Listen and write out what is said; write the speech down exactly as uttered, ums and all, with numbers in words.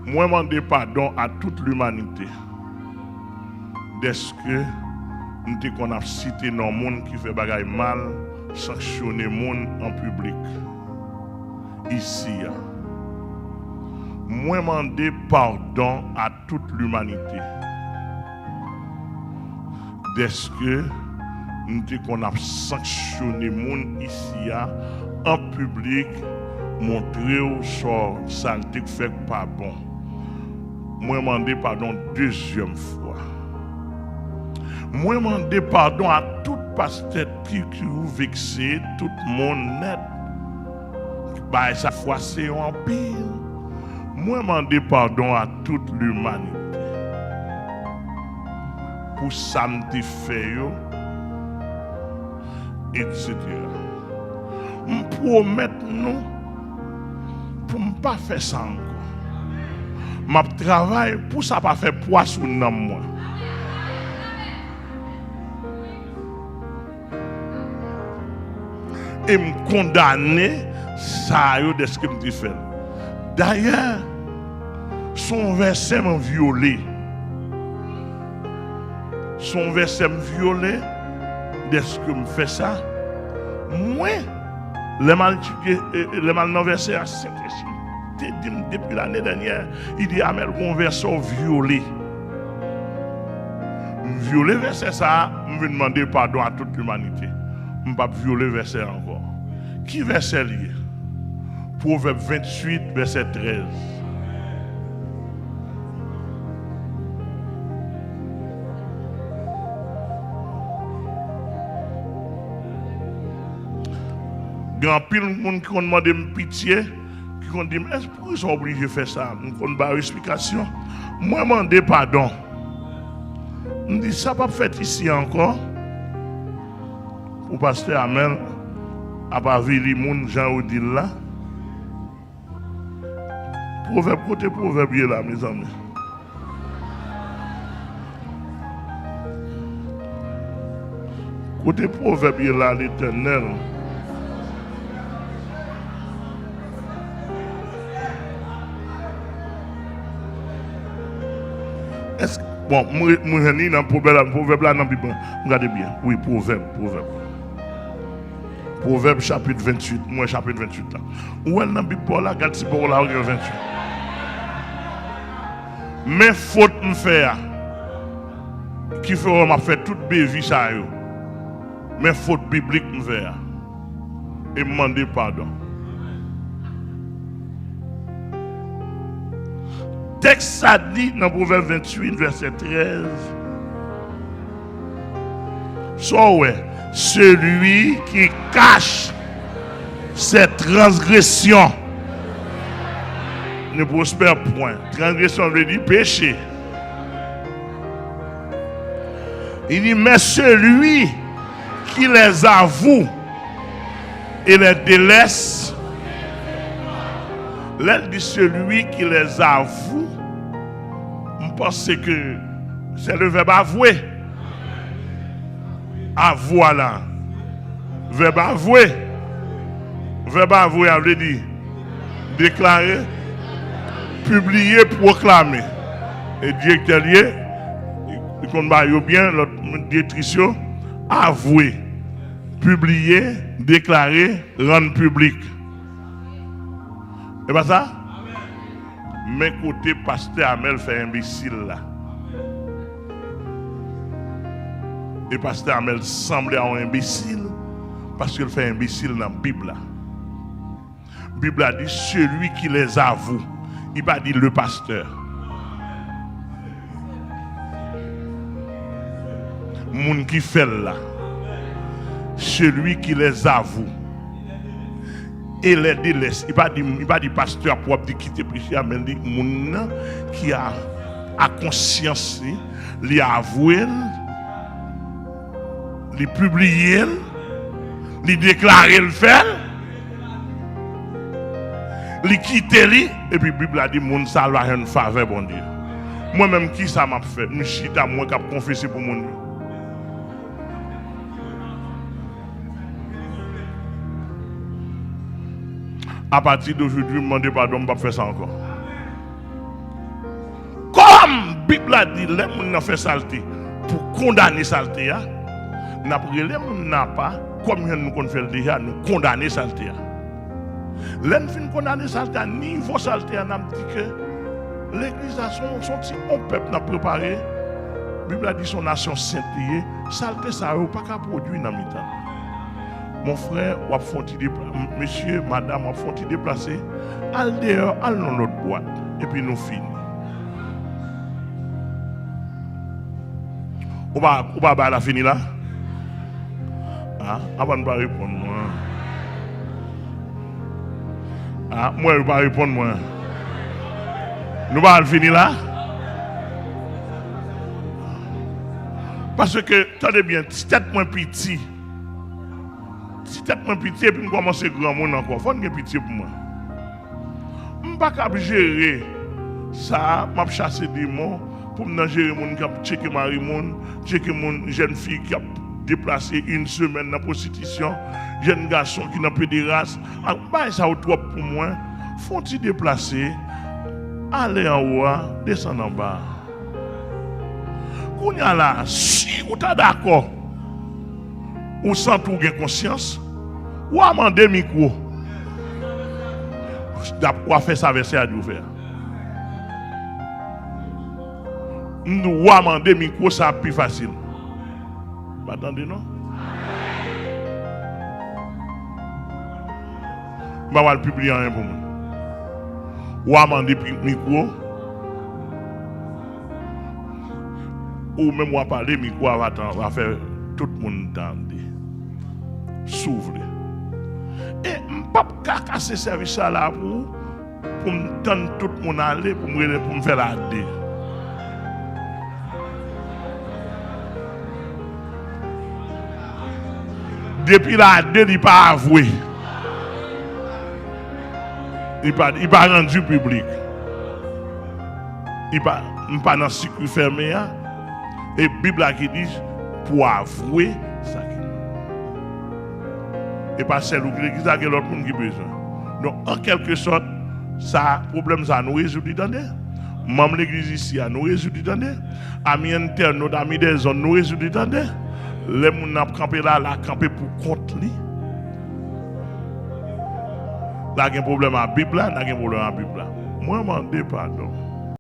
Mwen mande padon a tout limanite dèske m te konn ap site non moun ki fè bagay mal, sanksyone moun an piblik isi a. Mwen mande padon a tout limanite dèske m te konn ap sanksyone moun isi a an piblik, montre w sa w, sa l te fè k pa bon. Mwen mande padon dezyèm fwa. Mwen mande padon a tout pastè ki, ki ou vekse, tout moun nèt. Bagay sa fwase yo anpil. Mwen mande padon a tout limanite pou sa m te fè yo, etsetera. M pwomèt nou pou m pa fè sa ankò. M ap travay pou sa pa fè pwa sou nanm mwen. E m kondane sa yo dèske m te fè l. Dayè, se yon vèsè mwen vyole. Se yon vèsè m vyole dèske m fè sa. Mwen, lè m al etidye, e, e, lè m al nan vèsè a, Sentespri te di m depi lane dènyè, li di, Amèl, gon vèsè w vyole. M vyole vèsè sa a, m vin mande padon a tout limanite. M p ap vyole vèsè a ankò. Ki vèsè l ye? Pwovèb venntuit, vèsè trèz. Gen anpil moun ki konn mande m pitye, ki konn di m, "Èske poukisa w oblije fè sa?" M konn ba yo esplikasyon. Mwen mande padon. M di, "Sa p ap fèt isi ankò." Pou pastè Amèl ap avili moun jan yo di l la. Pwovèb, kote pwovèb ye la, mezanmi? Kote pwovèb ye la, Letènèl? Èske, bon, mwen, mwen jwenn li nan pwovèb la, pwovèb la nan Bib la. M gade byen. Wi, pwovèb, pwovèb. Pwovèb chapit venntuit, mwen chapit venntuit la. Ou wè l nan Bib pa w la, gad si pa w la, ou gen venntuit. Men fot m fè a, ki fè wè m ap fè tout bevi sa yo. Men fot biblik m fè a. E m mande padon. Tèks sa di nan Pwovèb venntuit, vèsè trèz, sa w wè, celui qui cache ses transgressions ne prospère point. Transgresyon vle di peche. Il dit, mais celui qui les avoue et les délaisse. Lè l di celui qui les avoue, m panse ke c'est le verbe avouer. Avwa la. Vèb avwe. Vèb avwe a vle di deklare, pibliye, pwoklame. E direktè l ye, li konn ba yo byen, lòt direktris yo. Avwe, pibliye, deklare, rann piblik. E pa sa? Men kote pastè Amèl fè enbesil la. E pastè Amèl sanble a yon enbesil, paske l fè enbesil nan Bib la. Bib la di, celui qui les avoue. Li pa di le pasteur. Moun ki fè l la. Celui qui les avoue et les délaisse. Li pa di, li pa di pastè a pou ap di kite peche a, men li moun nan ki a, a konsyans li, li avwe l, li pibliye l, li deklare l fè l, li kite li, epi Bib la di moun sa a va jwenn favè Bondye. Mwen menm, kisa m ap fè? M chita, mwen k ap konfese pou moun yo. Apati de jodi, m mande padon, m p ap fè sa ankò. Bib la di lè moun nan fè salte, pou kondane salte a, n ap rele moun nan apa, kòm jan nou konn fè l deja, nou kondane salte a. Lè n fin kondane salte a, nivo salte a, n ap di ke legliz la se yon, se yon ti bon pèp n ap prepare. Bib la di se yon nasyon sent li ye. Salte sa yo pa ka pwodui nan mitan n. Mon frè, w ap fè yon ti depla-, m-, mesye, madanm, w ap fè yon ti deplase. Al deyò, al nan lòt bwat. Epi nou fini. Ou pa, ou pa bay la fini la? A, apa n pa reponn mwen? A, m wè yo pa reponn mwen. Nou pa al fini la? Paske, tande byen, ti tèt mwen piti. Ti tèt mwen piti epi m kòmanse granmoun ankò. Fò n gen pitye pou mwen. M pa kab jere sa, m ap chase demon, pou m nan jere moun k ap tcheke mari moun, tcheke moun, jèn fi k ap deplase yon semèn nan pwostitisyon, jèn gason ki nan pederas. Ak bagay sa yo twòp pou mwen. Fè yon ti deplase, ale anwo a, desann anba a. Kounye a la, si ou ta dakò, ou santi w gen konsyans, w a mande mikwo. W a fè sa vèsè a di w fè a. M di w a mande mikwo, sa ap pi fasil. Pa tande non. M pa pral pibliye anyen pou moun. W a mande pi-, mikwo. Ou menm w a pale, mikwo a va tan-, va fè tout moun tande. Si w vle. E m p ap ka kase sèvis sa la pou ou, pou m tann tout moun ale, pou m rele, pou m fè l a de. Depi l a de, li pa avwe. Li pa, li pa randi piblik. Li pa, m pa nan sikui fèmen an. E Bib la ki di, pou avwe sa ki mal. E pa sèl ou ki legliz la, gen lòt moun ki bezwen. Donk, an kèlke sòt, sa, pwoblèm sa, nou rezoud li, tande. Manm legliz isi a, nou rezoud li, tande. Ami entènot, ami dèzonn, nou rezoud li, tande. Lè moun nan ap kanpe la, l a kanpe pou kont li. L a gen pwoblèm a Bib la, l a gen pwoblèm a Bib la. Mwen mande padon.